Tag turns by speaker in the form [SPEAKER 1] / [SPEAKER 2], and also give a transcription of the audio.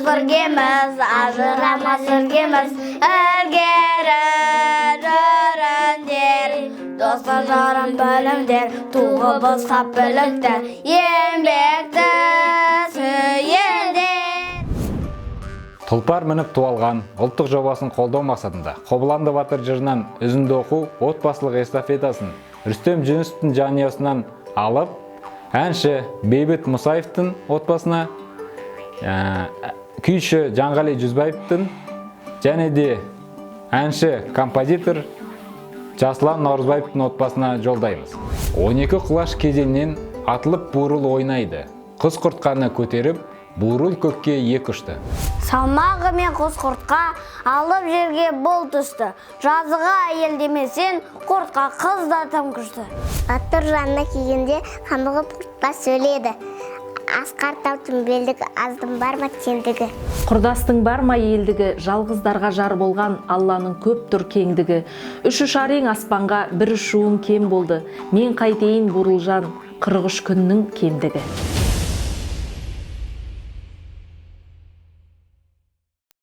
[SPEAKER 1] Біргеміз, ажырамас іргеміз. Ілгері жүріңдер, достар, жарым біліңдер, туғымыз қап білікті, еңбекті сүйіңдер.
[SPEAKER 2] Тұлпар мініп туалған ұлттық жобасын қолдау мақсатында Қобыланды батыр жырынан үзінді оқу отбасылық эстафетасын Рүстем Жүнісовтің жанұясынан алып, әнші Бейбіт Мұсаевтың отбасына, күйші Жанғали Жүзбаевтың және де әнші композитор Жасұлан Наурызбаевтың отбасына жолдаймыз. 12 құлаш кезеңнен атылып бурыл ойнайды. Құс құртқаны көтеріп, бурыл көкке екі ұшты.
[SPEAKER 1] Салмағымен құс құртқа алып жерге бұл түсті. Жазығы әйел демесең, құртқа қыз да тым күшті.
[SPEAKER 3] Батыр жанына келгенде қамығып құртқа сөйледі. Асқар тау түмбелдігі, аздың бар ма теңдігі?
[SPEAKER 4] Құрдастың бар ма елдігі, жалғыздарға жар болған Алланың көп тұр кеңдігі. Үш ұшар ең аспанға, бір ұшуың кем болды. Мен қайтейін, Бурылжан, 43 күннің кемдігі.